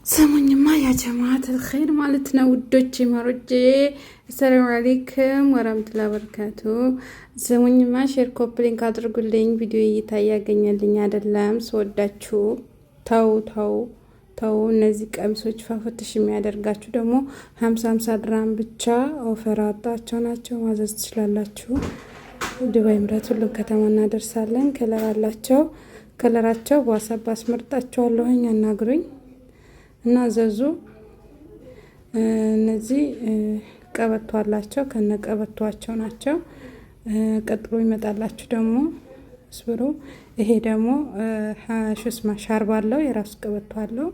ስሙኝማ يا جماعة الخير ማለት ነው ውዶቼ ማሮቼ፣ السلام عليكم ورحمة الله وبركاته። ስሙኝማ share copy link አድርጉልኝ። ቪዲዮ እይታ እያገኘልኝ አይደለም። ስወዳችሁ ተው ተው ተው። እነዚህ ቀሚሶች ፋፈትሽ የሚያደርጋችሁ ደግሞ 50 50 ድራም ብቻ offer አጣቸው ናቸው። ማዘዝ ትችላላችሁ። ዱባይ ምረት ሁሉም ከተማ እናደርሳለን። Color አላቸው። Color ኣቸው በ WhatsApp አስመርጣቸዋለሁኝ። አናግሩኝ እና ዘዙ። እነዚህ ቀበቶ አላቸው፣ ከነ ቀበቷቸው ናቸው። ቀጥሎ ይመጣላችሁ ደግሞ ስብሩ። ይሄ ደግሞ ሹስማ ሻርባ አለው፣ የራሱ ቀበቶ አለው።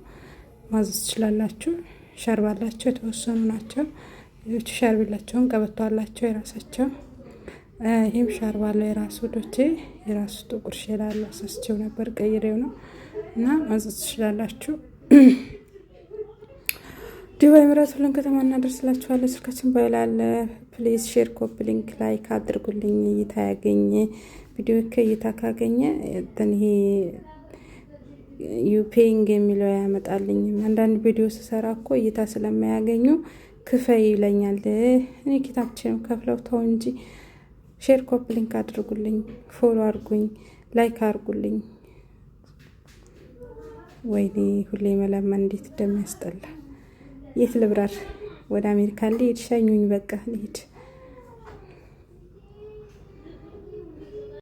ማዘዝ ትችላላችሁ። ሻርባ አላቸው፣ የተወሰኑ ናቸው። ሌሎቹ ሻርብ የላቸውም፣ ቀበቶ አላቸው የራሳቸው። ይህም ሻርባ አለው የራሱ ዶቼ፣ የራሱ ጥቁር shade አለው። አሳስቼው ነበር፣ ቀይሬው ነው እና ማዘዝ ትችላላችሁ። ዱባይ ምረት ሁሉን ከተማ እናደርስላችኋለን። ስልካችን ባይላለ please share፣ copy link፣ like አድርጉልኝ። እይታ ያገኘ ቪዲዮ ከእይታ ካገኘ እንትን ይሄ you paying የሚለው ያመጣልኝም። አንዳንድ ቪዲዮ ስሰራ እኮ እይታ ስለማያገኙ ክፈይ ይለኛል። እኔ ኪታችን ከፍለው ተው እንጂ share copy link አድርጉልኝ፣ follow አድርጉኝ፣ like አድርጉልኝ። ወይኔ ሁሌ መለመን እንዴት እንደሚያስጠላ! የት ልብረር? ወደ አሜሪካ ልሂድ? ሸኙኝ፣ በቃ ልሂድ።